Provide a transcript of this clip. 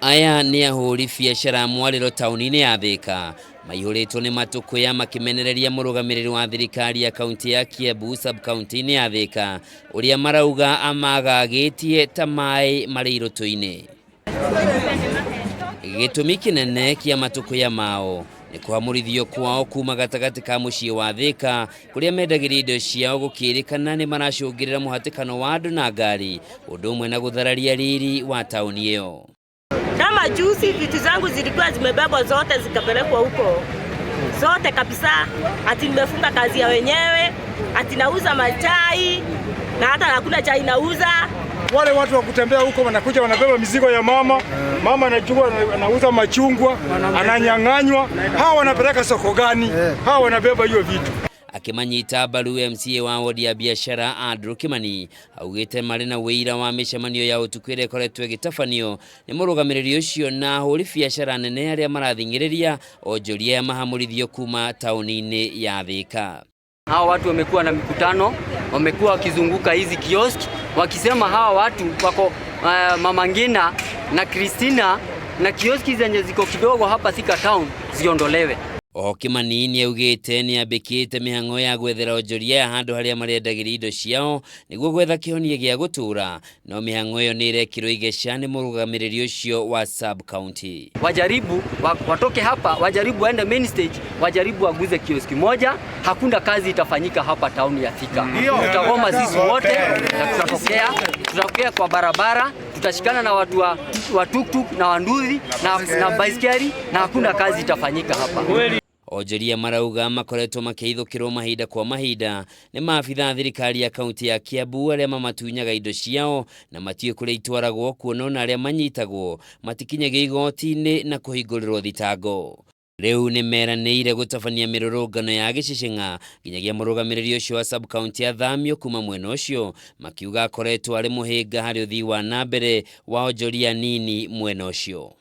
Aya nĩ ahũri biacara mwarĩro taũni-inĩ ya Thĩka maihũrĩtwo nĩ matũkũya makĩmenereria mũrũgamĩrĩri wa thirikari ya kaunti ya Kiambu sub-kaunti-inĩ ya Thĩka ũrĩa marauga amagagĩtie ta maĩ marĩ irũtũ-inĩ. Gĩtũmi kĩnene kĩa matũkũya mao nĩ kũhamũrithio kwao kuma gatagatĩ ka mũciĩ wa Thĩka kũrĩa mendagĩria indo ciao gũkĩrĩkana nĩ maracũngĩrĩra mũhatĩkano wa andũ na ngari ũndũ ũmwe na gũthararia riri wa taũni ĩyo. Kama juzi vitu zangu zilikuwa zimebebwa zote zikapelekwa huko zote kabisa, ati nimefunga kazi ya wenyewe, ati nauza machai na hata hakuna chai nauza. Wale watu wa kutembea huko wanakuja wanabeba mizigo ya mama, mama anachukua anauza machungwa, ananyang'anywa. Hawa wanapeleka soko gani? Hawa wanabeba hiyo vitu. Akĩmanyita mbaru MCA wa wodi ya biashara Andrew Kimani augĩte marĩ na wĩira wa mĩcemanio ya ũtukũ ĩrĩa ĩkoretwo ĩgĩtabanio nĩ mũrũgamĩrĩri ũcio na ahũri biacara nene arĩa marathing'ĩrĩria onjoria aya mahamũrithio kuma taũni-inĩ ya Thĩka. Hawa watu wamekuwa na mikutano, wamekuwa wakizunguka hizi kiosk wakisema hawa watu wako Mama Ngina na Christina na kioski zenye ziko kidogo hapa Thika town ziondolewe. Oho Kimani nĩaugĩte nĩambĩkĩte mĩhang'o ya gwethera onjoria aya handũ harĩa marendagĩria indo ciao nĩguo gwetha kĩhonia gĩa gũtũũra no mĩhang'o ĩyo nĩ ĩrekĩrwo igeca nĩ mũrũgamĩrĩri ũcio wa sub county. Wajaribu watoke hapa, wajaribu waende main stage, wajaribu waguze kioski moja, hakuna kazi itafanyika hapa town ya Thika. Tutagoma sisi wote na tutatokea kwa barabara, tutashikana na watu wa tuktuk na wanduthi na baiskeli na hakuna kazi itafanyika hapa. Onjoria marauga makoretwo makĩhithũkĩrwo mahinda kwa mahinda nĩ maabitha a thirikari ya kaunti ya Kiambu arĩa mamatunyaga indo ciao na matiũĩ kũrĩa itwaragwo kuona ona arĩa manyitagwo matikinyagio igoti-inĩ na kũhingũrĩrwo thitango. Rĩu nĩ meranĩire gũtabania mĩrũrũngano ya gĩcicing'a nginyagia mũrũgamĩrĩri ũcio wa sub county athamio kuma mwena ũcio makiuga akoretwo arĩ mũhĩnga harĩ ũthii wa na mbere wa onjoria nini mwena ũcio.